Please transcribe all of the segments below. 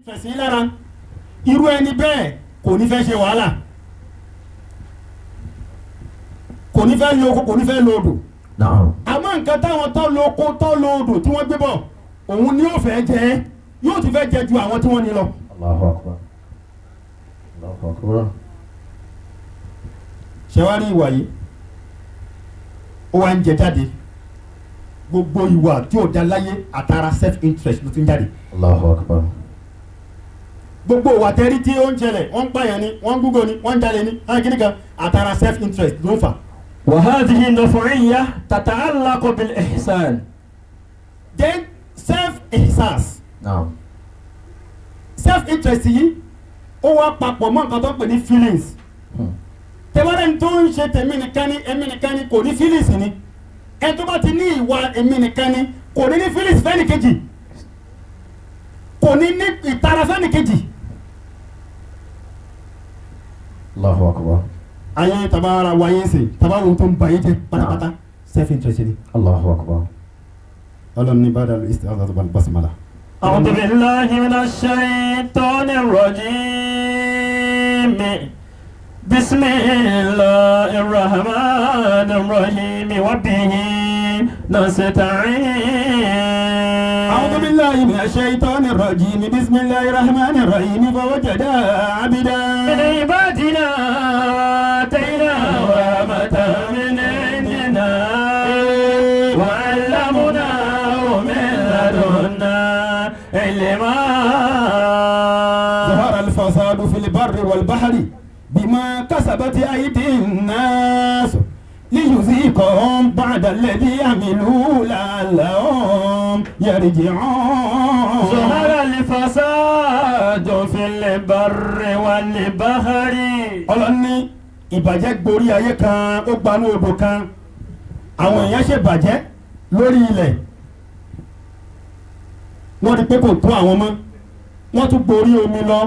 Fẹ̀sìn lára irú ẹni bẹ́ẹ̀ kò ní fẹ́ ṣe wàhálà, kò ní fẹ́ lo oko, kò ní fẹ́ lo odò. Àmọ́ nǹkan táwọn tó lo oko, tó lo odò tí wọ́n gbé bọ̀, òun ni yóò fẹ́ jẹ, yóò ti fẹ́ jẹ ju àwọn tí wọ́n ní lọ. Allahu akbar. Allahu akbar. Ṣé wàá rí ìwà yìí, ó wá ń jẹ jáde. Gbogbo ìwà tí ò da láyé, àtara self interest ló ti ń jáde. Allahu akbar. Gbogbo ìwà tẹ́rí tí ó ń ṣẹlẹ̀, wọ́n ń pààyàn ni, wọ́n ń gúgò ni, wọ́n ń jalè ni, wọ́n ń kíní kan, àtara self interest ló ń fà. وهذه النفعية تتعلق بالإحسان. Then self ihsas. Self interest yìí, ó wá papọ̀ mọ́ nǹkan tó ń pè ní feelings. Tẹ́wọ́rẹ́ tó ń ṣe tèmi nìkan ni, èmi nìkan ni, kò ní feelings ni. Ẹni tó bá ti ní ìwà èmi nìkan ni, kò ní ní feelings fẹ́ni kejì, kò ní ní ìtara fẹ́ni kejì. Allahu akbar. Ayé tabara wáyé ń sìn, taba wo tó ń ba yé jẹ pátápátá, self interest ni. Allahu akbar. Ọlọ́run ní bàdà isti'adha wal basmala. أعوذ بالله من الشيطان الرجيم. بسم الله الرحمن الرحيم. وبه نستعين. أعوذ بالله من الشيطان الرجيم. بسم الله الرحمن الرحيم. فوجدا عبدا من عبادنا آتيناه رحمة من عندنا وعلمناه من لدنا علما. ظهر الفساد في البر والبحر بما كسبت أيدي الناس ليذيقهم بعض الذي عملوا لعلهم يرجعون. ظهر الفساد في البر والبحر. Ọlọ́run ní ìbàjẹ́ gborí ayé kan, ó gbanú odò kan. Àwọn èèyàn ṣe bàjẹ́ lórí ilẹ̀, wọ́n rí pé kò tó àwọn mọ́, wọ́n tún gborí omi lọ,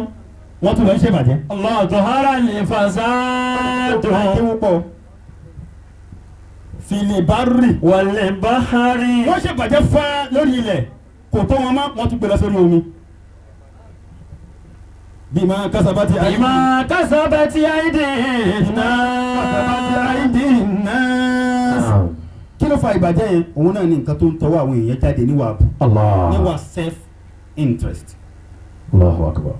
wọ́n tún lọ ń ṣèbàjẹ́. الله ظهر الفساد Akéwù pọ̀ في البر والبحر. Wọ́n ṣèbàjẹ́ fá lórí ilẹ̀, kò tó wọn mọ́, wọ́n tún gbé lọ sórí omi. بما كسبت بما كسبت أيدي كسبت الناس. أيدي الناس. Kí ló fa ìbàjẹ́ yẹn? Òun náà ní nǹkan tó ń tọwọ́ àwọn èèyàn jáde níwà àbù, Allah. níwà self interest. Allahu akbar.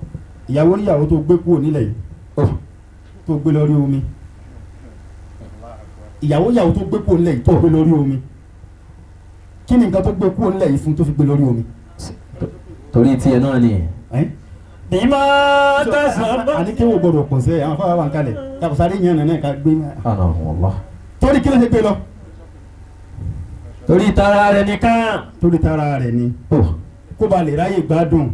Ìyàwó níyàwó tó gbé kúrò nílẹ̀ yìí, tó gbé lórí omi, ìyàwó ìyàwó tó gbé kúrò nílẹ̀ yìí, tó gbé lórí omi, kí ni nǹkan tó gbé kúrò nílẹ̀ yìí fún tó fi gbé lórí omi? Torí tiẹ̀ náà ni. Ẹ́? بما كسبت Àní kí wò gbọdọ̀ pọ̀ sẹ́ àwọn afáwà wà ń kalẹ̀ kàkùsáré yẹn nàná ká gbé. Subhanallah. Torí kí ló ṣe gbé lọ? Torí tara rẹ̀ nìkan. Torí tara rẹ̀ ni, kó ba lè ráyè gbádùn.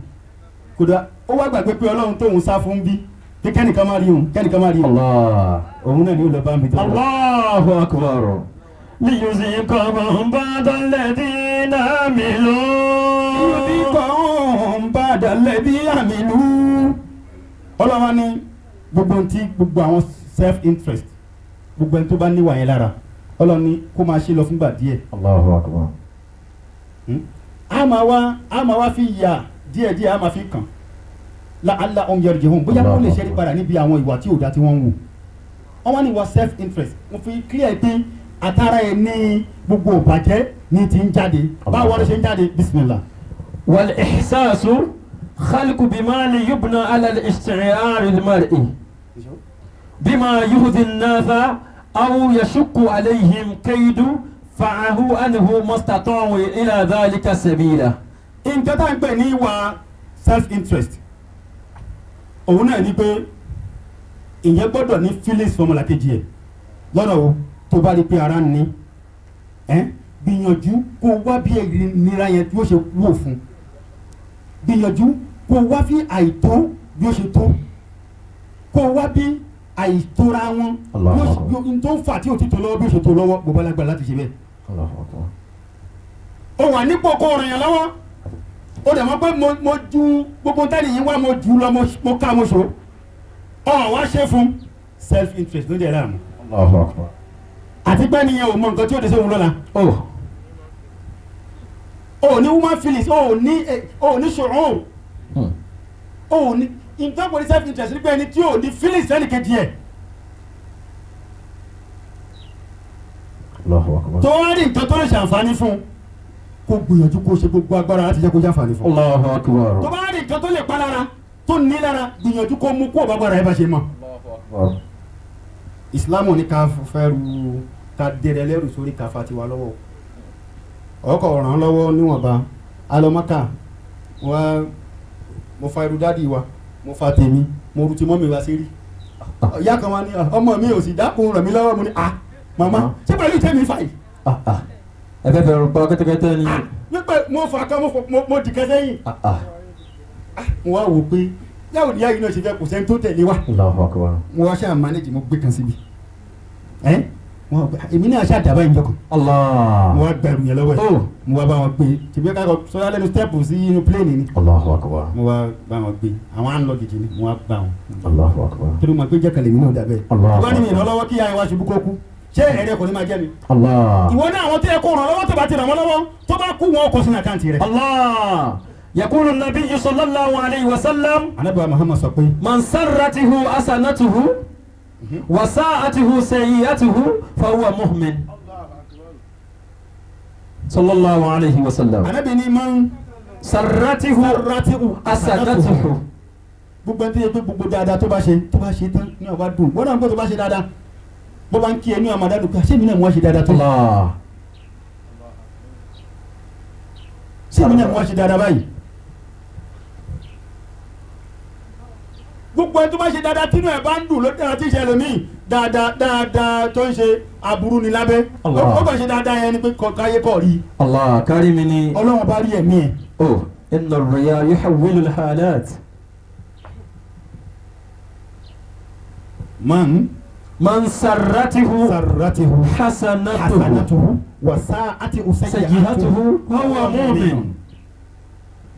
Kódà ó wá gbàgbé pé Ọlọ́run tóun sá fún bí pé kẹ́nìkan má rí òun, kẹ́nìkan má rí òun, Allah. òun náà ni ó lọ bá mi tó lọ. Allahu akbar. ليذيقهم بعض الذين عملوا. ليذيقهم بعض الذي عملوا. Ọlọ́wọ́ ní gbogbo ohun tí gbogbo àwọn self interest, gbogbo ẹni tó bá níwà yẹn lára, Ọlọ́run ní kó máa ṣe lọ fúngbà díẹ̀. Allahu akbar. A máa wá fi yà díẹ̀díẹ̀, a máa fi kàn لعلهم يرجعون, bóyá wọ́n lè ṣẹ́rí padà níbi àwọn ìwà tí ò dá tí wọ́n ń wù. Wọ́n wá ní ìwà self interest, wọ́n fi clear pé àtàrà ẹ̀ ní gbogbo ìbàjẹ́ ní ti ń jáde. Báwo ló ṣe ń jáde? Bismillah. والإحساس خلق بمال يبنى على الاستشعار المرئي بما يؤذي الناس أو يشق عليهم كيد فعه عنه ما استطاعوا إلى ذلك سبيلا. Nǹkan tá à ń pè ní ìwà self interest, òun náà ni pé ìyẹn gbọ́dọ̀ ní feelings fọmọlàkejì ẹ̀. Lọ́nà wo? Tó bá rí pé ara ń ní ẹ́, gbìyànjú kó wá bí ìnira yẹn bí ó ṣe wò fún, gbìyànjú kó wá bí àìtó bí ó ṣe tó, kó wá bí àìtóra wọn bí ó ṣe bí tó ń fà tí ò ti tó lọ́wọ́ bí ó ṣe tó lọ́wọ́. Gbogbo alágbára láti ṣe bẹ́ẹ̀. Allahu akbar. Ó wà nípò kó ràn yàn lọ́wọ́, ó dẹ̀ mọ̀ pé mo ju gbogbo tẹ́lẹ̀ yìí wá, mo jù lọ, mo ká mo ṣò ọ̀ wá ṣe fún self interest ló ń jẹ́ láàmú. Allahu akbar. Àti pé nìyẹn ò mọ nǹkan tí ó dé sóhun lọ́la. Oh. O ní human feelings, o ní ṣòro. Òun ní ìtọ́pọ̀ ní self interest nípa ẹni tí ò ní feelings ẹnìkejì ẹ̀. Allahu akbar. Tó wá rí nǹkan tó lè ṣàǹfààní fún un, kó gbìyànjú kó ṣe gbogbo agbára láti jẹ́ kó ṣàǹfààní fún un. Allahu akbar. Tó bá rí nǹkan tó lè pa lára, tó ní lára, gbìyànjú kó mú kó o bá gbára ẹ bá ṣe mọ̀. Akbar. Ìsìlámù ní ká fẹ́ ru ká dẹrẹ lẹ́rù sórí ká fa tiwa lọ́wọ́, ọkọ̀ ràn án lọ́wọ́ níwọ̀nba alọ́mọ́kà wá. Mo fa irú dádì wa, mo fa tèmi, mo ru ti mọ́mi wa sí rí. Ìyá kan wa ní, "Ah, ọmọ mi ò sì dákun ràn mí lọ́wọ́." Mo ní, "Ah, màmá, ṣé pẹ̀lú ìtẹ́mi fà yìí?" Ah ah. Ẹ fẹ́ fẹ́ràn pa kẹ́tẹ́kẹ́tẹ́ ni. Wípé mo fà kan, mo dìkẹ́ sẹ́yìn. Ah ah. Mo wá wò pé yàwó níyà yìí náà ṣe fẹ́, kò sẹ́ni tó tẹ̀lé wa. Allahu akbar. Mo wá ṣáà manage, mo gbé kan síbi ẹ́ mo wá pé, èmi náà ṣáà dábàá ìjọ kan. Allah. Mo wá gba ẹrù yẹn lọ́wọ́ ẹ̀. Oh. Mo wá bá wọn gbé tìbí ká sọlá lẹ́nu step sí inú plane ni. Allahu akbar. Mo wá bá wọn gbé, àwọn à ń lọ gidi ni, mo wá bá wọn. Allahu akbar. Torí mo gbé jẹ́ kàlẹ́ mi náà dàbẹ́. Allah. Wọ́n ní mi ìrànlọ́wọ́ kí ayé wa ṣubú kó kú, ṣé ẹ̀rẹ́ kò ní máa jẹ́ mi? Allah. Ìwọ náà, àwọn tó yẹ kó ràn lọ́wọ́, tó bá ti ràn wọ́n lọ́wọ́, tó bá kú, wọn kọ sínú account rẹ̀. Allah. يقول النبي صلى الله عليه وسلم: Ànábì wa Muhammad sọ pé: من سرته حسنته وساءته سيئته فهو مؤمن، صلى الله عليه وسلم. Ànábì ní man سرته سرته حسنته. Gbogbo ẹni tó yẹ pé gbogbo dáadáa tó bá ṣe tán ní ọba dùn wọ́n náà, gbogbo tó bá ṣe dáadáa, bó bá ń kí ẹ ní ọmọdé dùn pé, ṣé mi náà mo wá ṣe dáadáa tó yìí? الله. Ṣé mi náà mo wá ṣe dáadáa báyìí? Gbogbo ẹni tó bá ṣe dáadáa, tínú ẹ bá ń dùn ló dára, tí ń ṣe ẹlòmíì dáadáa, dáadáa tó ń ṣe, aburú ni lábẹ́. Allah. Ó kàn ṣe dáadáa yẹn ni pé káyé kọ̀ rí i. الله كريمني. Ọlọ́run bá rí ẹ̀mí ẹ̀. أوه، إن الرياء يحول الحالات. Man من سرته سرته حسنته حسنته وساءته سيئته فهو مؤمن.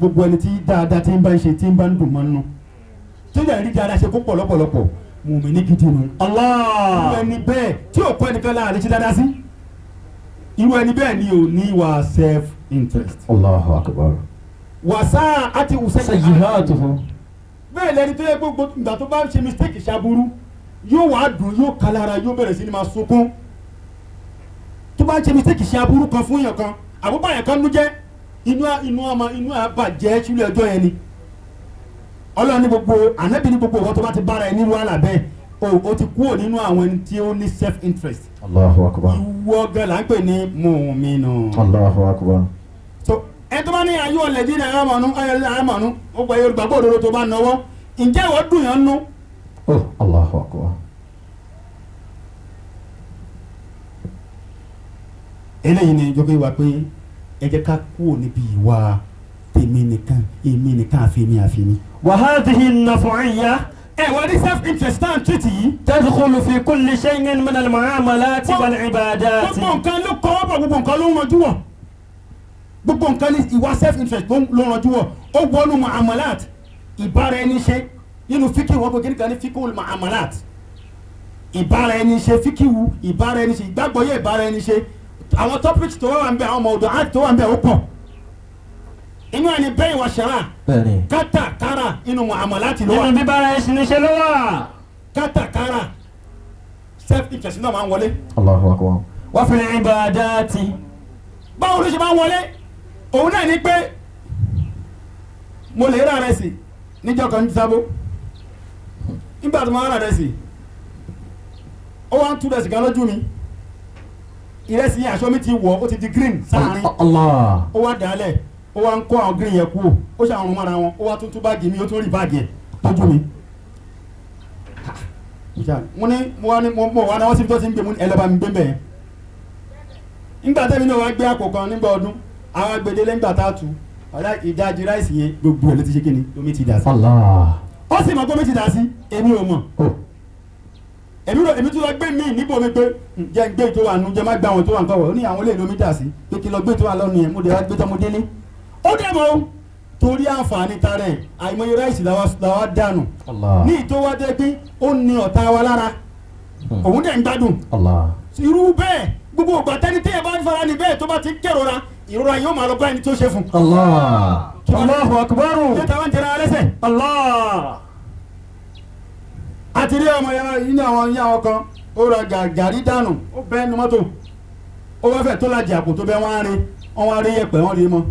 Gbogbo ẹni tí dáadáa tí ń bá ń ṣe, tí ń bá ń dùn mọ́ nínú, tí yàrá rí dáadáa ṣe kó pọ̀ lọ́pọ̀lọpọ̀, mùmíní gidi nu. Irú الله. ẹni bẹ́ẹ̀ tí ò kọ́ ẹnìkan láàrin ṣe dáadáa sí, irú ẹni bẹ́ẹ̀ ni ò ní wà self interest. Allahu akbar. وساءته سيئاته. Bẹ́ẹ̀ lẹni tó yẹ gbogbo ìgbà tó bá ń ṣe mistake, ṣaburú, yóò wá dùn, yóò kalára, yóò bẹ̀rẹ̀ sí ni máa sunkún. Tó bá ń ṣe mistake, ṣe aburú kan fún yàn kan, àbúbá yẹn kan nú jẹ́, inú àmọ́ inú àbàjẹ́ sílẹ̀ ọjọ́ yẹn ni. Ọlọ́run ní gbogbo, Ànábì ní gbogbo ọ̀gọ́ tó bá ti bára ẹ nílùú àlà bẹ́ẹ̀, o ti kúrò nínú àwọn ẹni tí ó ní self interest. Allahu akbar. Ìwọ gan là ń pè ní mùmínù. Allahu akbar. So ẹ tó bá ní ayé ọ̀lẹ́dí ní àmọ̀nù ayé àmọ̀nù, ó gba olùgbàgbọ́ òdodo tó bá náwó, ǹjẹ́ ìwọ dùn yàn nú? Oh, Allahu akbar. Eléyìí ni ìjọba ìwà pé ẹ jẹ́ ká kúrò níbi ìwà tèmi nìkan, èmi nìkan, àfẹ́mi àfẹ́mi. وهذه النفعية Ẹ wọ́n ní self interest tá à ń tìtì yìí. تدخل في كل شيء من المعاملات والعبادات. Gbogbo nǹkan ló kọ́ ọ́ bọ̀, gbogbo nǹkan ló ń ranjú wọ̀, gbogbo nǹkan ní ìwà self interest ló ń ranjú wọ̀. Ó wọnú muamalat, ìbára ẹni ṣe. Nínú fíkì, wọn kò kíni kan ní fíkì muamalat, ìbára ẹni ṣe, fíkìwù ìbára ẹni ṣe, ìgbàgbọ́yé ìbára ẹni ṣe. Àwọn topics tó wà ń bẹ, àwọn ọmọ ọdọ àti tó wà ń bẹ, ó pọ̀. Inú ẹni bẹ́ẹ̀ ìwà ṣẹ̀rà, Bẹ́ẹ̀ni. kátàkárà, inú muamalat ló wà. Nínú bíbára ẹni ṣe ló wà. Kátàkárà, self interest náà máa ń wọlé. Allahu akbar. وفي العبادات. Báwo ló ṣe máa ń wọlé? Òun náà ni pé mo lè ra rẹsì níjọ́ kan ní Sábó. Nígbà tó máa ra rẹsì, ó wá ń tú rẹsì kan lójú mi. Ìrẹsì yẹn, aṣọ mi ti wọ̀, ó ti di green sáàrin. Allah. Ó wá dálẹ̀, ó wá ń kó àwọn green yẹn kúrò, ó ṣe àwọn mọ́ra wọn, ó wá tún tú báàgì mi, ó tún rí báàgì ẹ̀ lójú mi. Mo ní mo wá ní mo wá náwó síbi tó ti ń gbé. Mo ní ẹ lọ́ba mi gbé bẹ́ẹ̀. Nígbà tẹ́mi náà wá gbé àpò kan nígbà ọdún, àwọn agbèdélé, nígbà tá a tu ọ̀dà, ìdajì rice yẹn, gbogbo ẹ̀ ló ti ṣe kíni, omi ti dà sí. Allah. Ó sì mọ̀ pé omi ti dà sí, èmi ò mọ̀. Oh. Èmi rò, èmi tún lọ gbé míì níbo mi pé jẹ́ ń gbé tó wà nù, jẹ́ má gbé àwọn tó wà nǹkan wọ̀. Ó ní àwọn olè lómi dà sí, pé kí n lọ gbé tó wà lọ́nu yẹn. Mo dẹ̀ wá gbé tán, mo délé, ó dẹ̀ mọ́ o, torí àǹfààní tarẹ̀, àìmọye rice làwa dànù. Allah. Ní ìtò wá jẹ́ pé ó ní ọ̀tá wa lára, òun dẹ̀ ń gbádùn. Allah. Irú bẹ́ẹ̀, gbogbo ìgbà tẹ́ni téèyàn bá ń fara ní bẹ́ẹ̀, tó bá ti ń kérora, ìrora yóò máa lọ bá ẹni tó ṣe fún. Allah. Allahu akbar. Ṣé táwọn ń jẹrẹ alẹ́sẹ̀? Allah. Àti rí ọmọ yẹn ní àwọn ní àwọn kan ó ra gàrí dànù, ó bẹ́ nu mọ́tò, ó wá fẹ́ tó lajì àpò tó bẹ́, wọ́n á rin, wọ́n wá rí yẹ̀pẹ̀, wọ́n rí mọ́.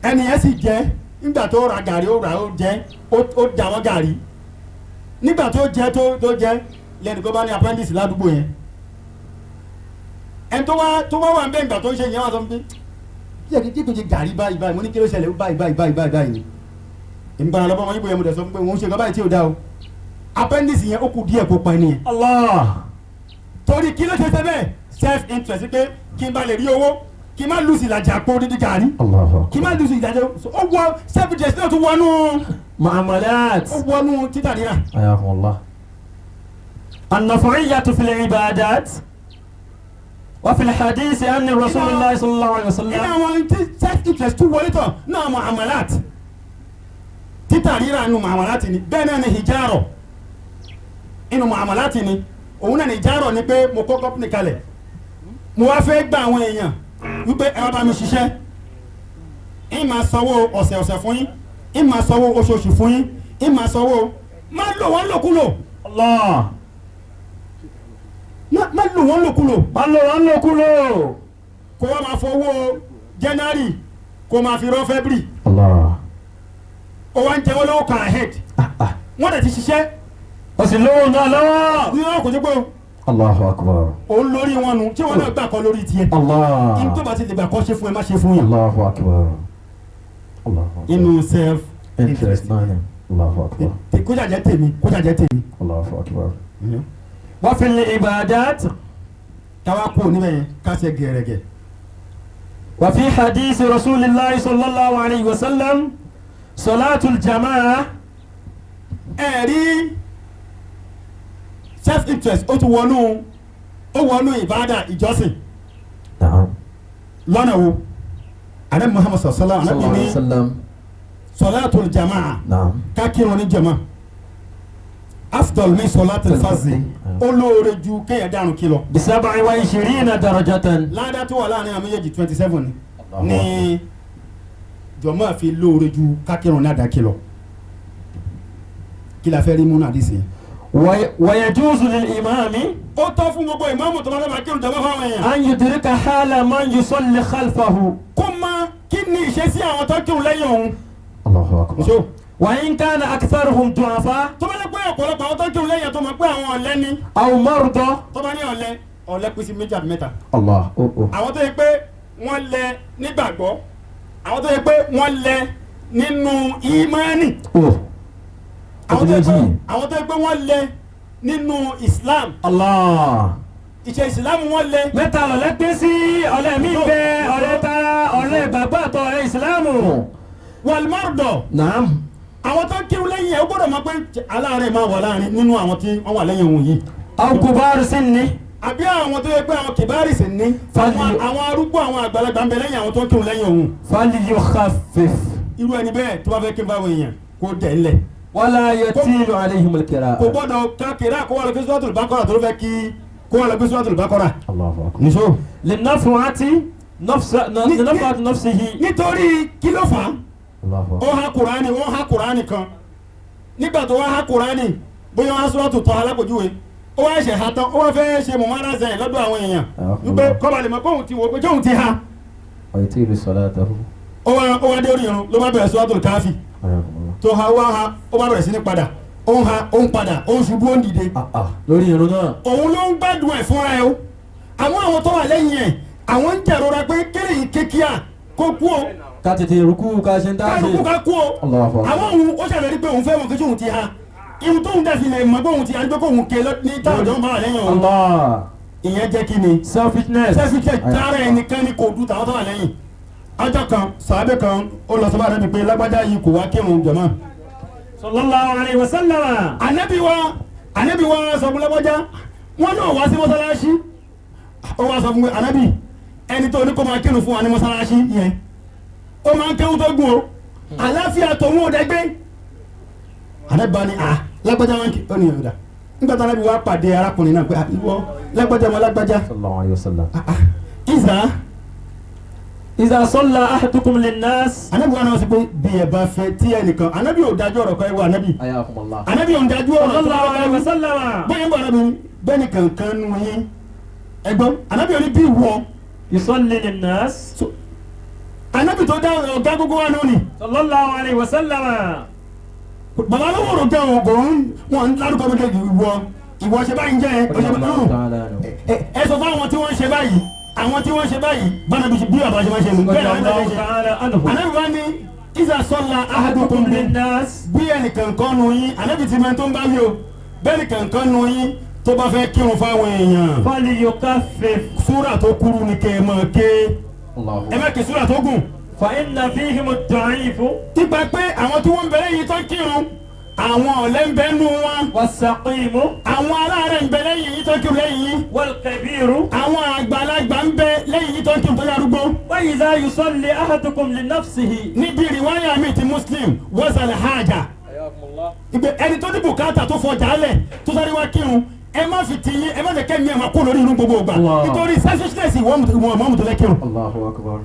Ẹni yẹn sì jẹ́ nígbà tó ra gàrí, ó rà, ó jẹ́, ó dà wọ́n gàrí. Nígbà tó jẹ́, tó jẹ́ lẹ́nu kó bá ní appendix ládùúgbò yẹn. Ẹni tó wá wà ń bẹ́ ìgbà tó ń ṣe yẹn, wá sọ fún mi yẹ kí kò jẹ gàrí báyìí báyìí. Mo ní kí ló ṣẹlẹ̀? Ó báyìí báyìí báyìí báyìí báyìí ni. Èmi padà lọ́bọ̀ ọmọ yìí bóyá mo dẹ̀ sọ fún pé òun ṣe nǹkan báyìí tí ò dá o. Appendix yẹn, ó kù díẹ̀ kó pa ẹni yẹn. Allah. Torí kí ló ṣe ṣe bẹ́ẹ̀? Self interest, pé kí n bá lè rí owó, kí n má lose ìlàjì àpò dídí gàrí, Allahu kí n má lose ìlàjì. Ó wọ self interest náà tún wọnú Muamalat. ó wọnú títà rírà. Ayakumullah. النفعية في العبادات، وفي الحديث أن رسول الله صلى الله عليه Iná وسلم àwọn tí self interest tún wọlé tọ̀ náà, muamalat, títà rírà inú muamalat ni. Bẹ́ẹ̀ náà ni hijarọ̀ inú muamalat ni. Òun náà ni hijarọ̀ ni pé mo kọ́ company kalẹ̀, mo wá fẹ́ gba àwọn èèyàn wípé ẹ wá bá mi ṣiṣẹ́, ń máa sanwó ọ̀sẹ̀ ọ̀sẹ̀ fún yín, ń máa sanwó oṣooṣù fún yín, ń máa sanwó. Má lò wọ́n lòkulò. Allah. Má lò wọ́n lòkulò. Má lò wọ́n lòkulò. Kó wá máa fowó January kó máa fi rọ́ February. Allah. Ó wá ń jẹ wọ́n lówó kan ahead, wọ́n dẹ̀ ti ṣiṣẹ́. Ó sì lówó náà lọ́wọ́. Ní wọn kò sí pé Allahu akbar. òun lórí wọn nu tí wọn náà gbà kọ́ lórí tiẹ̀. Allah. Ní tó bá ti lè gbà kọ́ ṣe fún ẹ, má ṣe fún yàn. Allahu akbar. Allahu akbar. Inú self interest náà ni. Allahu akbar. Kó jàjẹ́ tèmi, kó jàjẹ́ tèmi. Allahu akbar. وفي العبادات Káwá kú níbẹ̀ yẹn, ká ṣe gẹ̀rẹ́gẹ̀. وفي حديث رسول الله صلى الله عليه وسلم صلاة الجماعة. Ẹ rí self interest, ó tún wọnú, ó wọnú ìbádà, ìjọsìn. Naam. Lọ́nà wo? Ààrẹ Muhammad sallallahu Sallallahu alaihi alayhi wa sallam. Sọláàtul jamaa, Naam. ká kírun ní jama, afdal min sọláàtul fazi, ó lóore ju kéèyàn dárun kí lọ. ب27 درجة. Ládàá tó wà láàrin àwọn méjèèjì, 27 ni ní jọmọ́ fi lóore ju ká kírun ní àdákí lọ. Kí la fẹ́ rí múnú àdìsí yẹn? ويجوز للإمام Ó tọ́ fún gbogbo ìmáàmù tó bá fẹ́ máa kírun jama fáwọn èèyàn أن يدرك حال من يصلي خلفه. Kó mọ kí ni ìṣesí àwọn tó kírun lẹ́yìn òun. Allahu akbar. Nṣó. وإن كان أكثرهم ضعفاء Tó bá lè pé ọ̀pọ̀lọpọ̀ àwọn tó kírun lẹ́yìn, tó mọ̀ pé àwọn ọ̀lẹ ni. أو مرضى. Tó bá ní ọ̀lẹ, ọ̀lẹ pín sí méjì àbí mẹ́ta. Allah. Oh oh. Àwọn tó yẹ pé wọ́n lẹ nígbàgbọ́, àwọn tó yẹ pé wọ́n lẹ nínú ìmánì, Oh. àwọn tó yẹ pé wọ́n lẹ nínú Islam. Allah. Ìṣe Islam wọ́n lẹ. Mẹ́ta lọ̀lẹ́ pín sí. Ọ̀lẹ́ mi ń bẹ, ọ̀lẹ́ tara, ọ̀lẹ́ bàbá àtọ̀ ọ̀lẹ́ ìsìlámù. Wal-marda. Naam. Àwọn tó kírun lẹ́yìn ẹ̀, ó gbọ́dọ̀ mọ̀ pé aláàárẹ̀ máa wà láàrin nínú àwọn tí wọ́n wà lẹ́yìn òun yìí. أو كبار سن. Àbí àwọn tó yẹ pé àwọn kìbárì sì ní àwọn arúgbó, àwọn àgbàlagbà ń bẹ lẹ́yìn àwọn tó kírun lẹ́yìn òun. فليخفف. Irú ẹni bẹ́ẹ̀ tó bá fẹ́ kí n bá wọn èèyàn, kó dẹ̀ ńlẹ̀. ولا يطيل عليهم القراءة. Kò gbọ́dọ̀ káàkiri kó wà lọ kí Suratul Baqara tó ló fẹ́ kí kó wà lọ kí Suratul Baqara. Allahu akbar. Nìṣó. لنفعة نفس لنفعة نفسه. Nítorí kí ló fà á? Allahu Ó akbar. há Kùránì, ó há Kùránì kan. Nígbà tó wá há Kùránì, bóyá wá Suratu Taha alápòjúwe, ó wá ṣe ha tán, ó wá fẹ́ ṣe mọ̀mọ́ra zẹ̀ lọ́dọ̀ àwọn èèyàn wípé kọ́ba lè mọ̀ kóhun ti wò pé tóhun ti ha. ويطيل صلاته. Ó wá dé orí irun, ló bá bẹ̀rẹ̀ Suratul Kahfi. حياكم الله. Tó ha, wá ha, ó bá bẹ̀rẹ̀ sí ní padà, ó ń ha, ó ń padà, ó ń ṣubú, ó ń dìde. Ah ah. Lórí irun náà. Òun ló ń gbádùn ẹ̀ fúnra ẹ̀ o. Àmọ́ àwọn tó wà lẹ́yìn ẹ̀, àwọn ń jẹ̀rora pé kéré yìí kékíà kó kú o. Ká tètè rúkú, ká ṣe ń dá ṣe. Kálukú ká kú o. Allahu akbar. Àwọn òun ó ṣàlẹ̀ rí pé òun fẹ́ mọ̀ kí òun ti ha ihun tóun dẹ̀ fi lè mọ̀ pé òun ti ha ní pé kóun ké ní táwọn jọ ń bá wà lẹ́yìn òun. Allah. Ìyẹn jẹ́ kí ni? Selfishness. Sẹ́fíkẹ́ tààrà ẹnìkan ni kò du tàwọn tó wà lẹ́yìn. Ajá kan, sàábẹ́ kan, ó lọ sọ́ba rẹ̀ pé lágbájá yìí kò wá kírun jọ̀mọ́. صلى الله عليه وسلم. Ànábì wa sọ fún lágbájá, wọn náà wá sí mọ́sálásí. Ó wá sọ fún mi, ànábì, ẹni tó ní kó máa kírun fún wa ní mọ́sálásí yẹn, ó máa ń kéwú tó gùn o, àláfíà tòun ò dẹ́gbẹ́. Ànábì bá ní à lágbájá wọn kì ó ní ìrọ̀dà. Nígbà tí ànábì wa pàdé arákùnrin náà pé à, ìwọ lágbájá wọn lágbájá. Sallallahu alayhi wa sallam. Ah, ah, ìzà إذا صلى أحدكم للناس anabi wa náà sọ pé bí ẹ bá fẹ́ tí ẹnìkan anabi ò dájú ọ̀rọ̀ kan ẹ wọ anabi حياكم الله anabi ò dájú ọ̀rọ̀ صلى الله عليه وسلم bóyá ń bọ̀ anabi bẹ́ẹ̀ni kankan nu yín ẹgbọ́n anabi ò ní bí wọ يصلي للناس anabi tó dá ọ̀gá gbogbo wa nù ni صلى الله عليه وسلم bàbá ló wọ̀rọ̀ gẹ́ wọn kò ń wọn ń lárúkọ mi kejì ìwọ ìwọ ṣe báyìí ń jẹ́ ẹ رضي ṣe الله báyìí تعالى عنه ẹ sọ fún àwọn tí wọ́n ń ṣe báyìí àwọn tí wọ́n ń ṣe báyìí bánabi bí bàbá ṣe máa ń ṣe nù رضي bẹ́ẹ̀ làwọn الله ṣe تعالى عنه anabi wa ní iza sọlá ahadukum أحدكم lin للناس bí ẹnìkan kan nu yín anabi ti mẹ́ni tó ń bá wí o bẹ́ẹ̀ nìkan kan nu yín tó bá fẹ́ kírun fáwọn èèyàn فليخفف súrà tó kúrú ni kẹ́ ẹ máa ké الله ẹ má ké súrà tó gùn فإن فيهم الضعيف nípa pé àwọn tí wọ́n ń bẹ lẹ́yìn tó ń kírun àwọn ọ̀lẹ́ ń bẹ nú wọn والسقيم àwọn aláàárẹ̀ ń bẹ lẹ́yìn yìí tó ń kírun lẹ́yìn yìí والكبير àwọn àgbàlagbà ń bẹ lẹ́yìn yìí tó ń kírun tó yarúgbó وإذا يصلي أحدكم لنفسه níbi rìwáyà mi ti muslim wọ́sàlẹ̀ hajà ìgbẹ́ ẹni tó ní bùkátà tó fọjà lẹ̀ tó sáré wá kírun ẹ má fi ti yín ẹ má jẹ́ kẹ́mi ẹ̀ máa kó lórí irun gbogbo ìgbà Allah. nítorí selfishness ìwọ mọ́mú tó fẹ́ kírun الله أكبر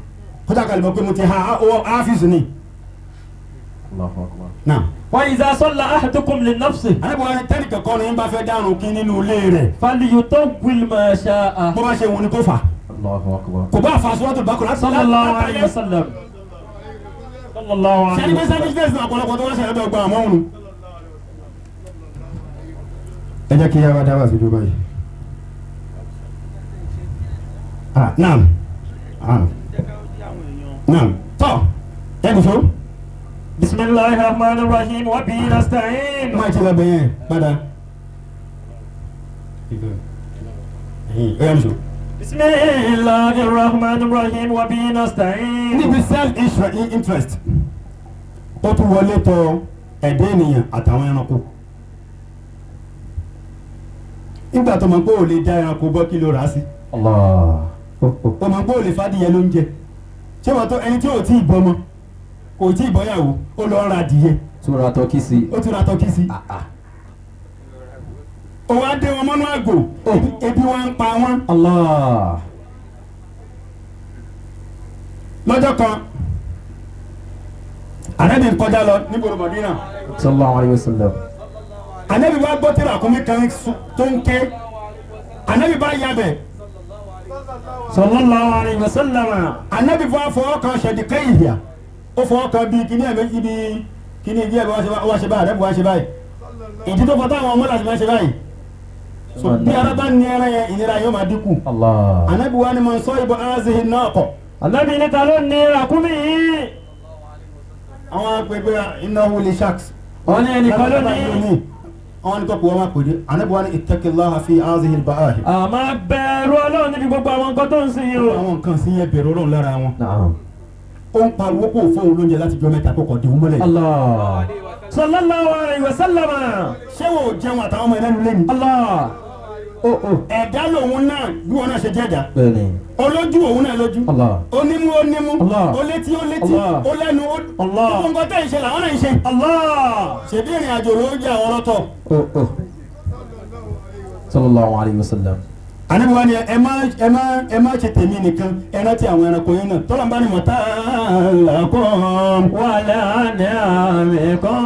kódà kalẹ̀ mọ́ pé mo ti ha áfíìsì ni. الله أكبر náà وإذا صلى أحدكم لنفسه anábìwá ni tẹ́nì kankan ni ń bá fẹ́ dárun kí nínú ilé rẹ̀ فليطول ما شاء bó bá ṣe wù ni kó fà الله أكبر kò bá fa suratul Baqara صلى الله عليه وسلم صلى الله sẹ́ni عليه pé وسلم selfishness náà ọ̀pọ̀lọpọ̀ tó wá ṣẹlẹ̀ dọ̀gba àmọ́ òun. ẹ jẹ́ kí yára dábàá sí dúró báyìí. ah naam ah naam tọ́ ẹ nìṣó بسم الله الرحمن الرحيم وبه نستعين máa ti lọ bẹ̀ yẹn padà. ẹ̀yin ẹ nìṣó. بسم الله الرحمن الرحيم وبه نستعين níbi self interest ó tún wọlé tọ̀ ẹ̀dá ènìyàn àtàwọn ẹranko nígbà tó mọ̀ pé ò lè dá ẹranko bọ́ kí ló rà á sí الله ó mọ̀ pé ò lè fàdìyẹ lóúnjẹ ṣé wọ́n tó ẹni tí ò tí ì bọ́mọ kò tí ì bọ́yàwó ó lọ ra adìyẹ Túra tọ́kì sí. ó tún ra tọ́kì sí ó wá dé wọn mọ́nú àgò ebi wọn ń pa wọn Allah. lọ́jọ́ kan ànábì ń kọjá lọ nígboro Mọ̀dínà Sallallahu alayhi wa sallam. ànábì wá gbọ́ tí ràkúnmí kan tó ń ké ànábì bá yabẹ̀ sallallahu alayhi wa sallam. ànábì fọ́ fọwọ́ kan ṣẹ̀díkẹ́ ìhìà ó fọwọ́ kan bíi kíní ẹ̀mí ibi kíní ibi ẹ̀mí wá ṣe báyìí ànábì wá ṣe báyìí ìdí tó fọ́ táwọn ọmọ láti máa ṣe báyìí so bí ara bá ní ẹran yẹn ìnira yóò máa dínkù Allah. ànábì wá ní mọ̀ sọ ìbọn azihi náà kọ̀ Ànábì ní ta ló ní ràkúnmí yìí. àwọn agbègbè innahu li shaks Wọ́n ní ẹnìkan ló ní. àwọn ní kọ́kọ́ wọn máa pè dé ànábì wá ní ittaqillaha fi azihi al-ba'ahi Àmọ́ bẹ̀rù Ọlọ́run níbi gbogbo àwọn nǹkan tó ń sìn yìí o. àwọn nǹkan sí yẹn bẹ̀rù Ọlọ́run lára wọn Naam. ó ń pariwo kó fóun lóúnjẹ láti jọ mẹ́ta kókò dìhun mọ́lẹ̀ Allah. Sallallahu alayhi wa sallam. ṣé wo jẹun àtàwọn ọmọ ẹlẹ́nu lẹ́nu Allah. Oh oh. ẹ̀dá lòun náà bí wọn náà ṣe jẹ́dá Bẹ́ẹ̀ni. olójú òun náà lójú Allah. onímú onímú Allah. olétí olétí Allah. olẹ́nu Allah. gbogbo nǹkan tẹ́ ń ṣe làwọn náà ń ṣe Allah. ṣèbí ìrìn àjò ló ń jẹ àwọn ọlọ́tọ̀ Oh oh. Sallallahu alayhi wa sallam. àníbi wa ni ẹ má ẹ má ẹ má ṣe tèmi nìkan ẹ rántí àwọn ẹranko yín náà tọ́lá ń bá ní mọ̀tá làkọ́ Wala ni'amikum.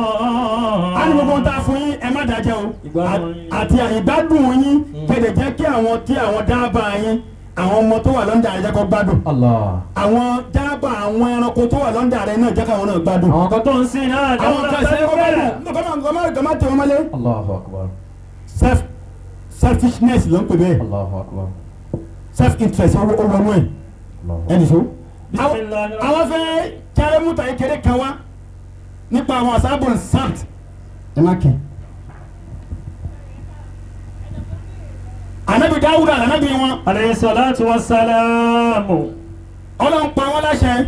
a ní gbogbo ohun tá a fún yín ẹ má dájẹ́ o Ìgbádùn yín. àti ìgbádùn yín kéde jẹ́ kí àwọn tí àwọn dábàá yín àwọn ọmọ tó wà lọ́ndà rẹ jẹ́ kó gbádùn Allah. àwọn dábàá àwọn ẹranko tó wà lọ́ndà rẹ náà jẹ́ káwọn náà gbádùn Àwọn kan tó ń sìn náà. àwọn kan ṣe kó gbádùn kọ́ má tẹ wọn mọ́lé. Allahu akbar. self selfishness ló ń pè bẹ́ẹ̀ Allahu akbar. self interest ó wọnú ẹ̀ Allahu ẹnì so. Bismillahir àwọn fẹ́ kẹrẹ́múta ìkéré kan wá nípa àwọn asábọ̀n sabt ẹ má kí. anabi dawuda anabi wọn Alayhi salatu wa salamu. ọlọ́run pa wọ́n láṣẹ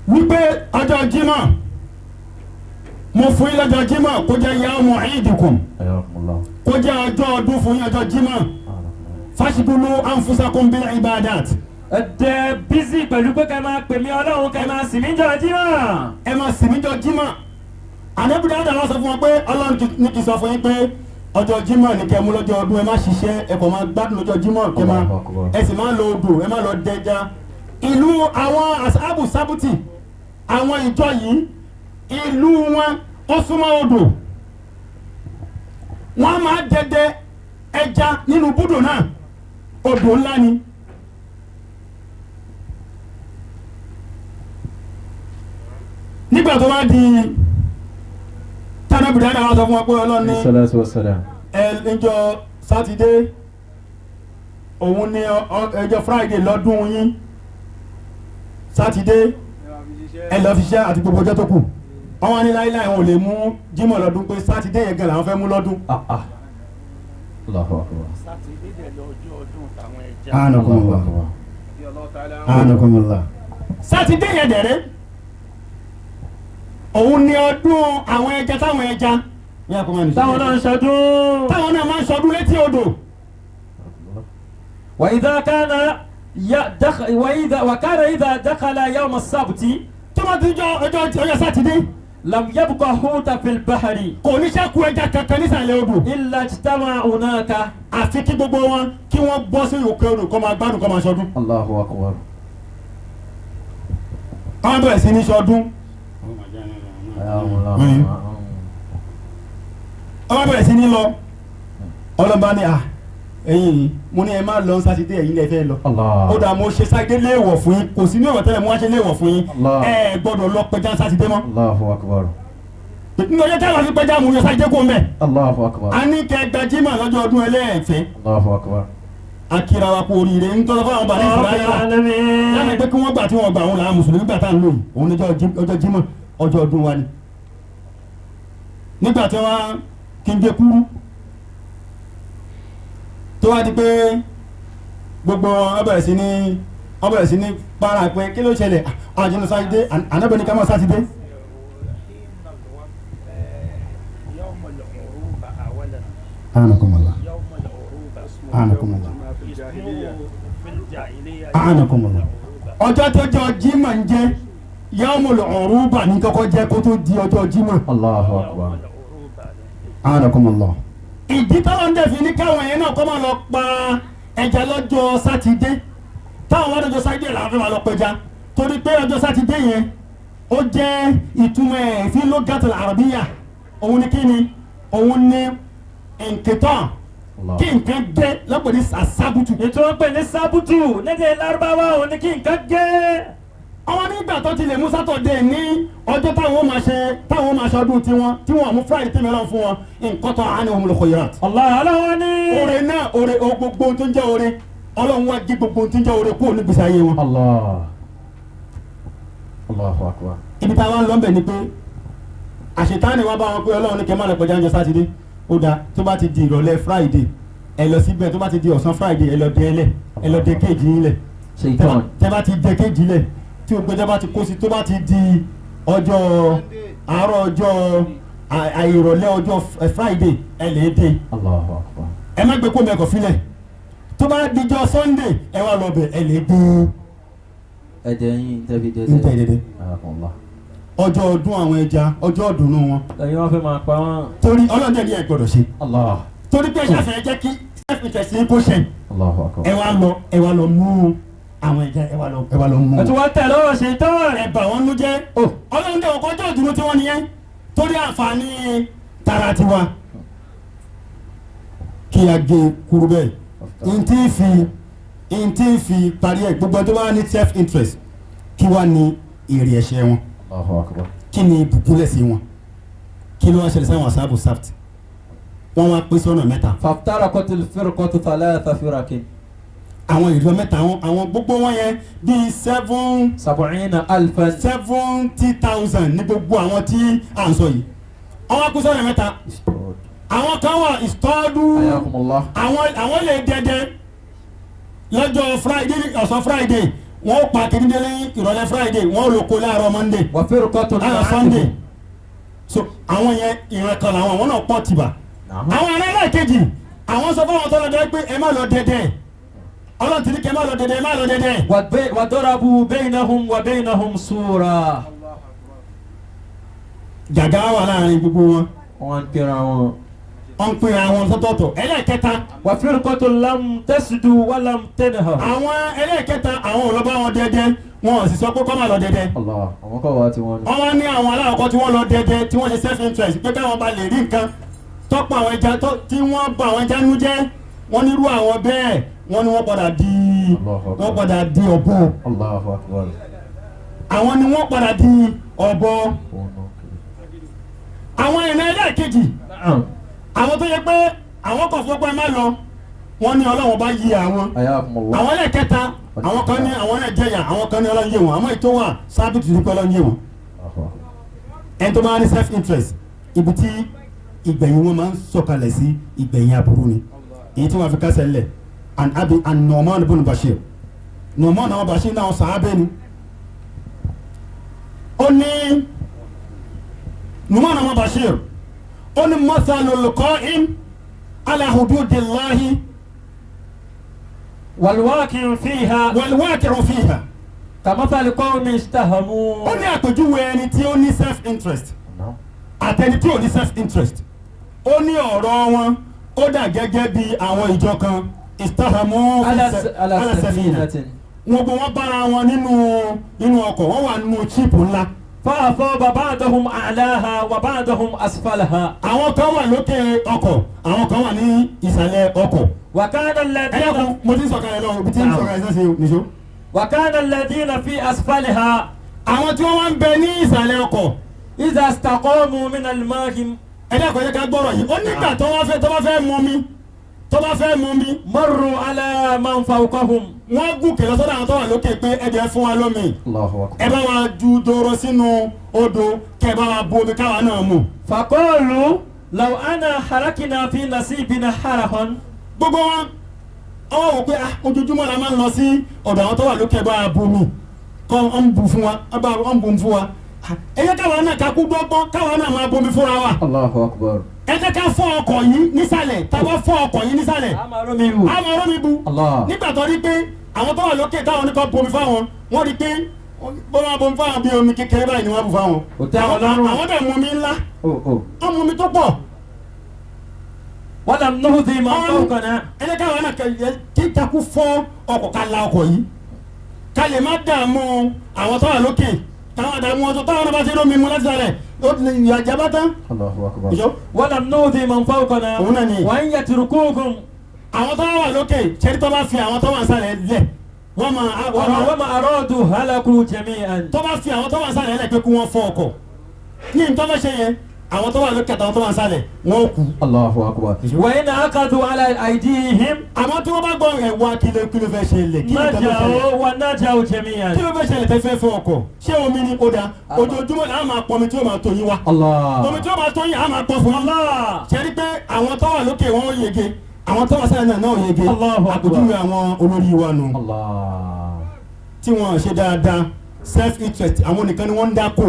wípé ọjọ́ jímọ̀ mo fún yín lọ́jọ́ jímọ̀ kó jẹ́ yawmu iidikum Ayakumullah. kó jẹ́ ọjọ́ ọdún fún yín ọjọ́ jímọ̀ fashigulu anfusakum bil ibadat Ẹ dẹ̀ bísí pẹ̀lú pé kẹ́ máa pè mí Ọlọ́run kẹ́ máa sìn mí jọ jímọ̀. ẹ máa sìn mí jọ jímọ̀ anabi dawuda wá sọ fún wọn pé ọlọ́run ní kí n sọ fún yín pé ọjọ́ jímọ̀ ní kẹ́ mú lọ́jọ́ ọdún ẹ má ṣiṣẹ́ ẹ kàn máa gbádùn lọ́jọ́ jímọ̀ kẹ́ máa Allahu akbar. ẹ sì máa lọ odò ẹ má lọ dẹja Ìlú àwọn asabu sábùtì, àwọn ìjọ yìí, ìlú wọn ó súnmọ́ odò. Wọ́n máa dẹdẹ ẹja nínú búdò náà, odò ńlá ni. Nígbà tó wá di tánàbìrì àná, wọn sọ fún wọn pé Ọlọ́run ní Salatu wassalam. ẹ níjọ́ sátidé òun ní ọjọ́ Friday lọ́dún yín, sátidé ẹ lọ fi ṣiṣẹ́ àti gbogbo ọjọ́ tó kù. Wọ́n wá ní láíláí wọn ò lè mú Jímọ̀ lọ́dún, pé sátidé yẹn gan làwọn fẹ́ mú lọ́dún. Ah ah. Allahu akbar. Sátidé dẹ̀ lọ́jọ́ ọdún táwọn ẹja. Allahu akbar. Anakumullah. Sátidé yẹn dẹ̀rẹ́ òun ní ọdún àwọn ẹja, táwọn ẹja Táwọn náà ń ṣọdún. táwọn náà máa ń ṣọdún létí odò. وإذا كان يدخ وإذا وكان إذا دخل يوم السبت Tó bá ti jọ ọjọ́ ọjọ́ sátidé, لم يبق حوت في البحر kò ní ṣẹ́kù ẹja kankan nísàlẹ̀ odò إلا اجتمع هناك. Àfi kí gbogbo wọn kí wọ́n bọ́ sí òkè odò kó máa gbádùn, kó máa ṣọdún. Allahu akbar. Wọ́n bẹ̀rẹ̀ sí ní ṣọdún. Wọ́n bẹ̀rẹ̀ sí ní lọ. Ọlọ́ba ní à ẹ̀yin yìí, mo ní ẹ má lọ sátidé, ẹ̀yin lẹ fẹ́ lọ. Allah. Ó dà, mo ṣe sátidé léèwọ̀ fún yín, kò sí ní ọ̀rọ̀ tẹ́lẹ̀, mo wá ṣe léèwọ̀ fún yín. Allah. Ẹ gbọ́dọ̀ lọ pẹja sátidé mọ́. Allahu akbar. Nínú ọjọ́ táwọn fi pẹja, mo yọ sátidé kó mẹ́. Allahu akbar. A ní kẹ gbajímọ̀ lọ́jọ́ ọdún ẹlẹ́ẹ̀fẹ́. Allahu akbar. Akira wa kú oríire ń tọ́lọ́ fún àwọn bàbá رب Ìsìráyílà láti العالمين. pé kí wọ́n gbà tí wọ́n gbà, òun làwọn mùsùlùmí gbà tá à ń lò yìí, òun níjọ́ ọjọ́ Jímọ̀, ọjọ́ ọdún wa ni. Nígbà tí wọ́n kí n gé kúrú tó wá di pé gbogbo wọn bẹ̀rẹ̀ sí ní para pé kí ló ṣẹlẹ̀, àjẹnú sátidé ànábẹ́ ní ká mọ́ sátidé. يوم العروبة أولا. Anakumullah. يوم العروبة. Anakumullah. اسمه في الجاهلية. Anakumullah. Ọjọ́ tó jọ Jímọ̀ ń jẹ́ Yawmul Uruba ní kọ́kọ́ jẹ́ kó tó di ọjọ́ Jímọ̀. Allahu يوم akbar. العروبة. Anakumullah. Ìdí táwọn ń dẹ̀ fi ní káwọn yẹn náà kọ́ máa lọ pa ẹja lọ́jọ́ sátidé, táwọn wá lọ́jọ́ sátidé làwọn fẹ́ máa lọ pẹja, torí pé ọjọ́ sátidé yẹn ó jẹ́ ìtumọ̀ ẹ̀ fi lógatul àràbíyà, òun ni kí ni, òun ni nkìtàn, kí nǹkan gé lọ́pọ̀ ní àsábùtù. Ètò wọn pè ní sábùtù lédè Lárúbáwá, òun ni kí nǹkan gé. Àwọn nígbà tó ti lè mú sátọ̀dé ní ọjọ́ táwọn máa ṣe, táwọn máa ṣọdún tiwọn, tí wọn mú Friday tí mìíràn fún wọn, nǹkan tó àánú òun lóko yìí. Allah aláwọ̀ ní. Oore náà, oore o, gbogbo ohun tó ń jẹ́ oore, Ọlọ́run wá gé gbogbo ohun tó ń jẹ́ oore kúrò nígbèsè ayé wọn. Allah. Allahu akbar. Ibi táwa ń lọ bẹ̀ ni pé àṣetáni wa bá wọn pé Ọlọ́run ní kẹ́ máa lọ kọjá oúnjẹ sátidé, ó dáa, tó bá ti di ìrọ̀lẹ́ Friday ẹ lọ síbẹ̀, tó bá ti di ọ̀sán Friday ẹ lọ dé ẹlẹ̀, ẹ lọ dé kéèjì yín lẹ̀. Shaitan. Tẹ́ bá ti dé kéèjì lẹ̀, tí o gbẹjọ́ bá ti kó sí, tó bá ti di ọjọ́ àárọ̀ ọjọ́ àìrọ̀lẹ́ ọjọ́ Friday ẹ lè dé. Allahu akbar. Ẹ má gbé kó mẹ́kọ̀ filẹ̀, tó bá dijọ́ Sunday ẹ wá lọ bẹ̀, ẹ lè dé. Ẹ̀jẹ̀ yín tẹ́bi dẹ́dẹ́. Ń tẹ̀ dédé. Alhamdulillah. Ọjọ́ ọdún àwọn ẹja, ọjọ́ ọdùnnú wọn, Ẹ̀yin wọn fẹ́ máa pa wọ́n. torí ọlọ́dẹ ni ẹ gbọ́dọ̀ ṣe, Allah. torí pé ṣàfẹ́ jẹ́ kí self interest yín kó ṣe. Allahu akbar. Ẹ wá lọ mú àwọn ẹja, ẹ wá lọ mú. Ẹ tún wá tẹ̀ lọ́rọ̀ ṣètọ́n. Ẹ bà wọ́n nú jẹ́. Ọlọ́run dẹ̀ ọkọ̀ ọjọ́ ìdùnnú tí wọ́n nìyẹn, torí àǹfààní tara tiwa. Kí a gé kúrú bẹ́ẹ̀, ntí fi parí ẹ̀, gbogbo ẹni tó bá ní self interest, kí wá ní èrè ẹ̀ṣẹ̀ wọn? Allahu akbar. Kí ni ibùkún lẹ̀sìn wọn? Kí ló wá ṣẹlẹ̀ sáwọn asáàbù sábt? Wọ́n wá pín sọ́nà mẹ́ta. فافترقت الفرقة ثلاث فرق. Àwọn ìlú mẹ́ta, àwọn gbogbo wọn yẹn bíi seven 70 ألفا. 70,000 ní gbogbo àwọn tí à ń sọ yìí. Àwọn wá pín sọ́nà mẹ́ta. Àwọn kan wà ìtọ́dú. حياكم الله. Àwọn lè dẹdẹ lọ́jọ́ Friday, ọ̀sán Friday, wọ́n pa kìnìdélé ìrọ̀lẹ́ Friday, wọ́n roko láàárọ̀ Monday, وفرقة láàárọ̀ Sunday. So àwọn yẹn, ìran kan làwọn, àwọn náà pọ̀ tìbà. نعم. Àwọn ará ẹlẹ́ẹ̀kejì, àwọn sọ fún àwọn tó lọ dẹ pé ẹ má lọ dẹdẹ, Ọlọ́run ti ní kẹ́ ẹ má lọ dẹdẹ, ẹ má lọ dẹdẹ. وضربوا بينهم وبينهم سورا. Gàgá wà láàrin gbogbo wọn. Wọ́n ń pera wọn. Wọ́n ń pín àwọn sọ́tọ̀ọ̀tọ̀. Ẹlẹ́ẹ̀kẹta, وفرقة لم تسدو ولم تنهر. Àwọn ẹlẹ́ẹ̀kẹta, àwọn ò lọ bá wọn dẹdẹ, wọn ò sì sọ pé kọ́ máa lọ dẹdẹ. Allah, àwọn kọ̀ wá tí wọ́n ní. Wọ́n wá ní àwọn aláwọ̀kọ́ tí wọ́n lọ dẹdẹ, tí wọ́n ṣe self interest pé káwọn bá lè rí nǹkan tọ́pọ̀ àwọn ẹja tí wọ́n bà àwọn ẹja nú jẹ́, wọ́n nírú àwọn bẹ́ẹ̀, wọ́n ní wọ́n padà di ọ̀bọ. Allahu akbar. Àwọn ni wọ́n padà di ọ̀bọ. Àwọn ìran ẹlẹ́ẹ̀kejì, àwọn tó yẹ pé àwọn kan fún ọpẹ́ má lọ, wọ́n ní Ọlọ́run bá yí àwọn. Ayakumullah. Àwọn ẹlẹ́ẹ̀kẹta, àwọn kan ní àwọn náà jẹyà, àwọn kan ní Ọlọ́run yé wọn, àmọ́ ètò wà sábìtì ní pé Ọlọ́run yé wọn. Allahu akbar. Ẹni tó máa ní self interest, ibi tí ìgbẹ̀yìn wọn máa ń sọ̀kalẹ̀ sí, ìgbẹ̀yìn aburú ni. Èyí tí wọ́n fi kásẹ̀ lẹ̀, and abi and Nu'man ibn Bashir, Nu'man àwọn Bashir náà sàábẹ́ ni. Ó ní Nu'man àwọn Bashir, ó ní mathalul qa'im ala hududillahi والواقع فيها wal waqi'u fiha. كمثل قوم استهموا. Ó ní àpèjúwe ẹni tí ó ní self interest àtẹni tí ò ní self interest, ó ní ọ̀rọ̀ wọn ó dà gẹ́gẹ́ bí àwọn ìjọ kan istahamu على ala safina. سفينة. Wọn bọ wọn bára wọn nínú ọkọ̀, wọ́n wà nínú ship ńlá. فأصاب بعضهم أعلاها وبعضهم أسفلها. Àwọn kan wà lókè ọkọ̀, àwọn kan wà ní ìsàlẹ̀ ọkọ̀. وكان Ẹ الذين dákun, mo ti ń sọ̀kalẹ̀ lọ ibi tí ń sọ̀kalẹ̀ sẹ́sẹ̀ nìṣó. وكان الذين في أسفلها Àwọn tí wọ́n wá ń bẹ ní ìsàlẹ̀ ọkọ̀، إذا استقاموا من الماء ẹ dákun, ẹ jẹ́ ká gbọ́rọ̀ yìí. Ó nígbà tó bá fẹ́ mu mi, مروا على من فوقهم. Wọ́n gùnkè lọ sọ́dọ̀ àwọn tó wà lókè pé ẹ jẹ́ fún wa lómi, Allahu akbar. ẹ bá wa ju doro sínú odò, kẹ bá wa bu omi káwa náà mu. فقالوا لو أنا حركنا في نصيبنا حرقا. Gbogbo wọn ọwọ́ wò pé ah, ojoojúmọ́ la máa ń lọ sí ọ̀dọ̀ àwọn tó wà lókè, bá wa bu omi kọ́ ọ́n bu fún wa, ọ́ bá ọ́n bu fún wa. Ah, ẹ jẹ́ káwa náà kakú gbọ́gbọ́n, káwa náà máa bomi fúnra wa. Allahu akbar. Ẹ jẹ́ ká fọ́ ọkọ̀ yìí nísàlẹ̀. Tá a bá fọ́ ọkọ̀ yìí nísàlẹ̀, a máa rómi bu. Allah. Nígbà tó rí pé àwọn tó wà lókè táwọn ní kọ́ bomi fáwọn, wọ́n rí pé bó máa bomi fáwọn, bí omi kékeré báyìí ni wọ́n bu fáwọn. Kò tẹ́ wọn lọ́rùn. Àwọn dẹ̀ mu omi ńlá, Oh, oh. wọ́n mu omi tó pọ̀. ولم نهدي من Wọ́n ní, فوقنا. ẹ jẹ́ káwọn náà kí takú fọ́ ọkọ̀, ká la ọkọ̀ yìí, ká lè má dààmú àwọn tó wà lókè, táwọn dààmú wọn tó táwọn náà bá ti rómi mu láti sàlẹ̀, ó ti lè yàjà bá tán. Allahu akbar. Ìjọ. ولم نؤذي من فوقنا. Òun náà ni. وإن يتركوكم Àwọn tó wà lókè ṣẹ́ni tó bá fi àwọn tó wà sàlẹ̀ lẹ̀, wọ́n máa وما أرادوا هلكوا جميعا. tó bá fi àwọn tó wà sàlẹ̀ lẹ̀ pé kí wọ́n fọ́ ọkọ̀ ní ní tó bá ṣe yẹn, àwọn tó wà lókè àtàwọn tó wà sàlẹ̀, wọ́n kú. Allahu akbar. وإن أخذوا على أيديهم Àmọ́ tí wọ́n bá gbọ́ ẹ̀wà, kí ló fẹ́ ṣẹlẹ̀, kí ló fẹ́ ṣẹlẹ̀? نجوا ونجوا جميعا. Kí ló fẹ́ ṣẹlẹ̀ tẹ́ fẹ́ fọ́ ọkọ̀? Ṣé omi ni? Ó da, ojoojúmọ́ là á máa pọnmi tí ó máa tó yín wá. Allah. Omi tí ó máa tó yín, á máa pọn fún yín. الله. Ṣe rí pé àwọn tó wà lókè wọn ó yege, àwọn tó wà sàlẹ̀ náà ó yege. Allahu akbar. Àpèjúwe àwọn olórí wa nù Allah. tí wọ́n ṣe dáadáa, self interest, àwọn nìkan ni wọ́n ń dáko.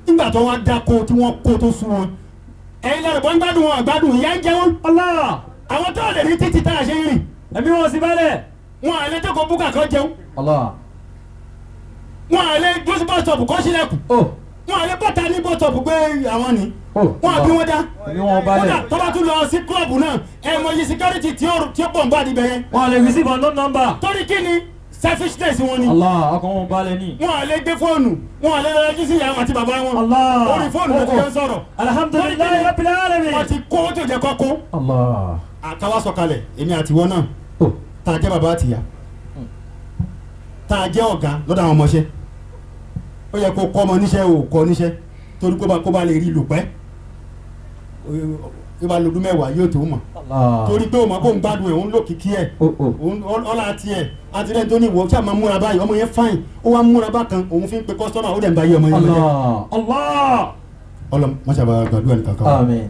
Nígbà tó wọ́n dáko tí wọ́n kó tó sú wọn, ẹ̀yin lẹ́rù bọ́n gbádùn wọn, gbádùn ìyá ń jẹ wọn. Allah. Àwọn tó lè rí títí tá a ṣe ń rìn, Ẹ̀mí wọn sì balẹ̀. wọn à lè jókòó búkà kan jẹun, Allah. wọn à lè dúró sí bus stop kọ́ sílẹ̀kùn, Oh. wọn à lè bọ́ta ní bus stop gbé àwọn ni Oh. wọn àbí wọn dá. Ẹ̀mí wọn Kódà balẹ̀. tó bá tún lọ sí club náà, ẹ mọ iye security tí ó pọ̀ ń bá níbẹ̀ yẹn. Wọn lè receive unknown number. Torí kí ni? Selfishness wọn ni. Allah, ọkàn wọn balẹ̀ ní. Wọn à lè gbé fóònù, wọn à lè lọ sí ìyá wọn àti bàbá wọn. Allah. Orí fóònù ló ti fẹ́ sọ̀rọ̀. Alhamdulillahi rabbil alamin. Wọ́n ti kó tó jẹ́ kọ́kó. Allah. Àtàwọn sọ̀kalẹ̀, èmi àti ìwọ náà, Oh. tá a jẹ́ bàbá àtìyá, tá a jẹ́ ọ̀gá lọ́dọ̀ àwọn ọmọọṣẹ́, ó yẹ kó kọ́ ọmọ níṣẹ́, ò kọ́ níṣẹ́ torí kó bá lè rí lò pẹ́, ó bá lọ́dún 10 yóò tó mọ̀. Allah. Torí pé o mọ̀ kó ń gbádùn ẹ̀, òun lókìkí ẹ̀, Oh, oh. òun ọlá tiẹ̀ àti rẹ̀ tó ní ìwọ tí a máa múra báyìí, ọmọ yẹn fine, ó wá múra bákan, òun fi ń pe customer, ó dẹ̀ ń ba yé ọmọ yẹn lọ́jọ́. Allah. Allah. Ọlọ́run mọ́ṣábà gbàdúrà nìkan kan wa. Àmín.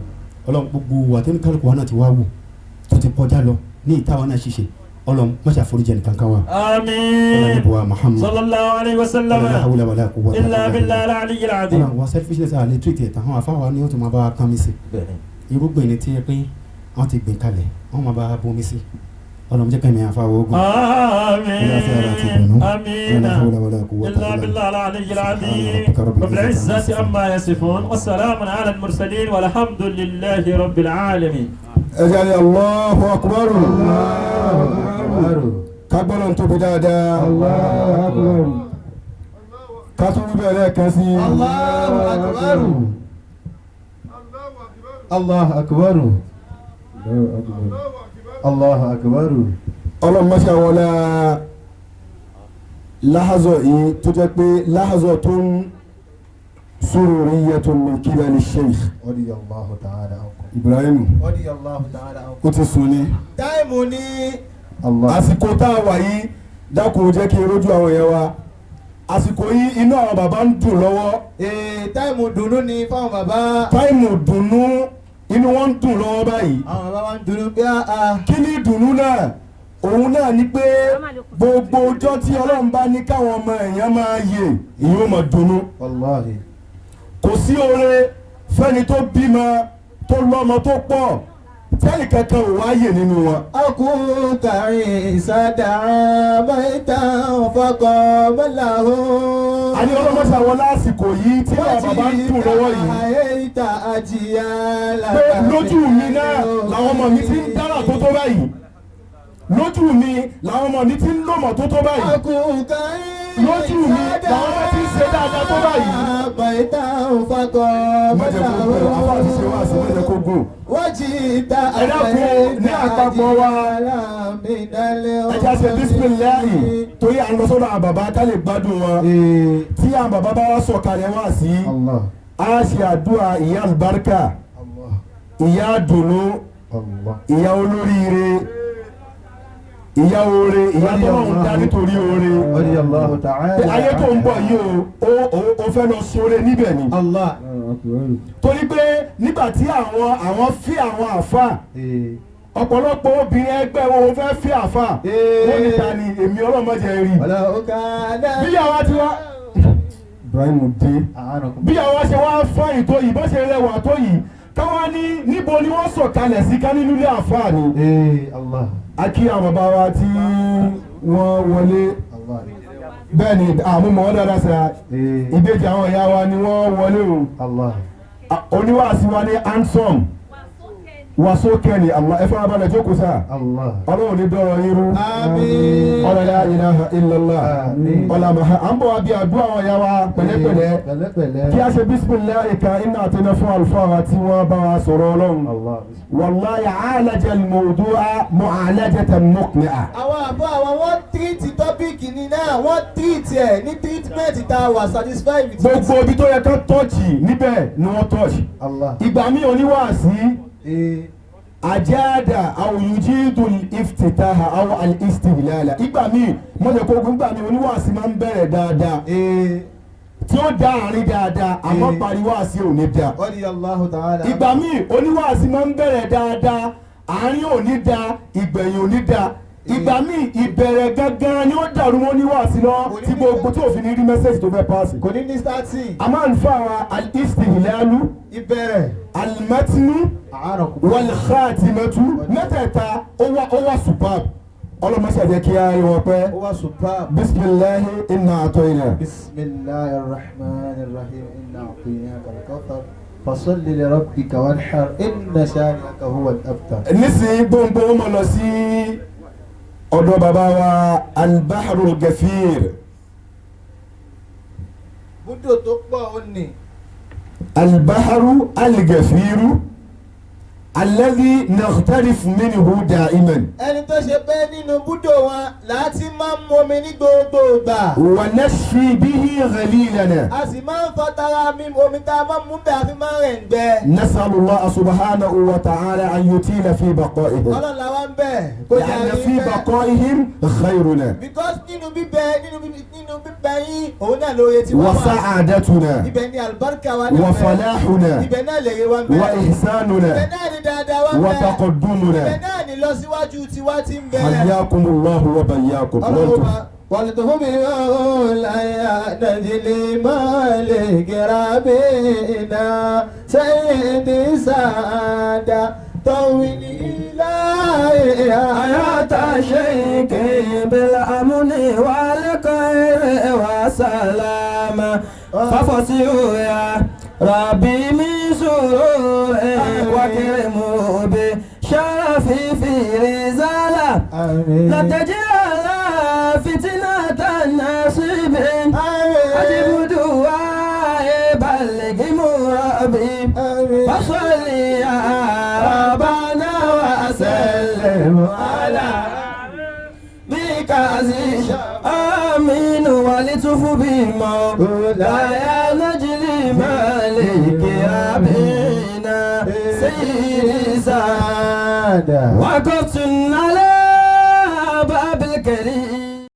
Ọlọ́run, gbogbo wa tó ní kálukú wa náà ti wá wù tó ti kọjá lọ ní ìta wa náà ṣiṣẹ́, Ọlọ́run mọ́ṣá foríjì nìkan kan wa. Ọlọ́run آمين. níbo wa Muhammad. صلى الله عليه وسلم. La hawla wala quwwata إلا بالله العلي العظيم. Ọlọ́run wa, selfishness àlè treat ẹ̀ tán, àwọn afáwa ni ó tún máa bá wa kán mi sí. Bẹ́ẹ̀ni. Irúgbìn ni tí ẹ pé wọ́n ti gbìn kalẹ̀, wọ́n máa bá wa bomi sí. Ọlọ́run jẹ́ kẹ́mi àfáwọ̀ ogun. آمين آمين. La hawla wala quwwata إلا بالله العلي العظيم. سبحان ربك رب رب العزة العزة عما يصفون وسلام على المرسلين والحمد لله رب العالمين. Ẹ jẹ́ ní Allahu Akbar. Ká gbọ́dọ̀ ń tóbi dáadáa. Allahu Akbar. Ká tún wí bẹ́ẹ̀ lẹ́ẹ̀kan sí i. Allahu Akbar. Allahu Akbar. Allahu Akbar. Ọlọ́run má ṣe wọlé láhazọ̀ yìí tó jẹ́ pé láhazọ̀ tó ń sururiyyatun min qibali Sheikh Radiyallahu ta'ala ankum. Ibrahim Radiyallahu ta'ala ankum. ó ti sùn ni. Time ni. Allah. Àsìkò tá a wà yìí, dákun, jẹ́ kí n rójú àwọn yẹn wa. Àsìkò yìí, inú àwọn bàbá ń dùn lọ́wọ́. Ee, time dùnú ni fáwọn bàbá. Time dùnú, inú wọn ń dùn lọ́wọ́ báyìí. Àwọn bàbá wa ń dùnú bí a. Kí ni ìdùnnú náà? Òun náà ni pé gbogbo ọjọ́ tí Ọlọ́run bá ní káwọn ọmọ èèyàn máa yè, ìyóò máa dunnú. Wallahi. Kò sí oore fẹ́ni tó bímọ, tó lọ́mọ tó pọ̀, tẹ́lẹ̀ kankan ò wáyè nínú wọn. Akúkàrin ìsádà mẹ́ta fọkọ̀ mọ́láhó. Àní ọlọ́mọṣà wọn lásìkò yìí tí àwọn bàbá ń dùn lọ́wọ́ yìí. Àyíta àjìyà Pé lójú mi náà làwọn ọmọ mi ti ń dára tó tó báyìí, lójú mi làwọn ọmọ mi ti ń lọ́mọ tó tó báyìí, Akúkàrin lójú mi làwọn ọmọ ti ń ṣe dáadáa tó báyìí. Mẹ́ta fọkọ̀ Má jẹ́ kó gùn, afá ti ṣe wá sí, má jẹ́ kó gùn. Wọ́n jí ta. Ẹ dákun, ní àpapọ̀ wa, ẹ jẹ́ àṣẹ bísímìláì torí à ń lọ sọ́dọ̀ àwọn bàbá ká lè gbádùn wọn. Tí àwọn bàbá bá wá sọ̀kalẹ̀ wá sí, Allah. a ṣe àdúrà ìyá àlùbáríkà, Allah. ìyá àdùnnú, Allah. ìyá olóríire, ìyá oore, ìyá tọ́lọ́run dá nítorí oore. Radiyallahu ta'ala. Pé ayé tó ń bọ̀ yìí o, ó fẹ́ lọ sóore níbẹ̀ ni. Allah. Torí pé nígbà tí àwọn fi àwọn àfa, ọ̀pọ̀lọpọ̀ obìnrin ẹgbẹ́ wọn ò fẹ́ fi àfa, wọ́n ní ta ni èmi, ọlọ́mọdé rí Wàlá òkàdá. bí àwa ti wá Ibrahim dé, bí àwa ṣe wá fáyìn tó yìí, bó ṣe rẹwà tó yìí, káwá ní níbo ni wọ́n sọ̀kalẹ̀ sí, ká nínú ilé àfa ni. Allah. A kí àwọn bàbá wa tí wọ́n wọlé. Allah. Bẹ́ẹ̀ ni, àmúmọ̀ wọn dáadáa sá. Ìbejì àwọn ìyá wa ni wọ́n wọlé o. Allah. Oníwàásí wa ní handsome wasókè ni. Allah, ẹ fara balẹ̀ jókòó sá. Allah. Ọlọ́run ní dọ́rọ̀ yín rú. Àmín. Ọlọ́ la ilaha illallah. Àmín. Ọlọ́ àmàhà à ń bọ̀ wá bí àdúrà àwọn ìyá wa pẹ̀lẹ́pẹ̀lẹ́. Pẹ̀lẹ́pẹ̀lẹ́. Kí a ṣe bisimilahi kan iná àtẹnà fún àlùfáà wa tí wọ́n bá wa sọ̀rọ̀ Ọlọ́run. Allah. Wàláyà àlàjẹ al-mawdu'a mu'alajatan muqni'a. Àwọn àbọ̀ àwọn wọ́n treat topic ní náà, wọ́n treat ẹ̀ ní treatment tá a wà satisfied with. Gbogbo ibi tó yẹ ká touch níbẹ̀ ni wọ́n touch. Allah. Ìgbà míì, oníwàásí àjáàdà àwùjídù iftitaha aw al-istihlala. Ìgbà míì, mọ̀jẹ̀ kó ogun, ìgbà míì oníwàásí máa ń bẹ̀rẹ̀ dáadáa tí ó dá àárín dáadáa, àmọ́ parí wàásí ò ní dáa. Radiyallahu ta'ala. Ìgbà míì, oníwàásí máa ń bẹ̀rẹ̀ dáadáa, àárín ò ní dáa, ìgbẹ̀yìn ò ní dáa. Ìgbà míì, ìbẹ̀rẹ̀ gángan ni ó dàrú mọ́ oníwàásí lọ, tí gbogbo tí òfin ní rí message tó fẹ́ pass. Kò ní ní starting. A máa ń fa àwọn al-istihlalu, Ìbẹ̀rẹ̀. al-matnu A'anakum. wal-khatimatu, mẹ́tẹ̀ẹ̀ta ó wà superb. Ọlọ́mọṣẹ́ jẹ́ kí á rí wọn pẹ́. Ó wà superb. Bisimilahi inna atoyina. بسم الله الرحمن الرحيم إنا أعطيناك الكوثر فصل لربك وانحر إن شانئك هو الأبتر. Nísìnyí, gbòǹgbò mọ̀ lọ sí ọ̀dọ̀ bàbá wa al-Bahrul Gafir. Búdò tó pọ̀ ó nì. Al-Bahru al-Gafiru alladhi naghtarif minhu da'iman. Ẹni tó ṣe pé nínú búdò wọn láti máa ń momi ní gbogbo ìgbà. Wa nashfi bihi ghalilana. A sì máa ń fọtara mímu omi tá a máa ń mú bẹ́ẹ̀, a fi máa ń rẹ̀ ń gbẹ. نسأل الله سبحانه وتعالى أن يطيل في بقائهم. Ọlọ́run làwa ń bẹ̀ kó jẹ́ لأن àrí في bẹ́ẹ̀. بقائهم خيرنا Because nínú bíbẹ yín, òun náà lóore tí wọ́n wà. وسعادتنا Ibẹ̀ ni àlùbáríkà wa ní bẹ. وفلاحنا Ibẹ̀ náà lèrè wa ń bẹ. وإحساننا Ibẹ̀ náà ni dáadáa wa ń bẹ. وتقدمنا. Ibẹ̀ náà ni lọ́síwájú tiwa ti ń bẹ. حياكم الله وبياكم. Ọlọ́run bá والتهم لا نجلي مالك ربنا سيدي سادة طول إلهي. حياة شيك بالأمن والخير والسلام، ففسيوا يا ربي من. بسرور وكرمه بشرف في رزالة. آمين. لا تجعل فتنة النصيب. آمين. أجب دعائي بلغ مرابي. آمين. فصل يا ربنا وسلم على بكازي آمين ولتف بما لا يا نجل مالك أبينا سيدي سادة. وقفت على باب الكريم.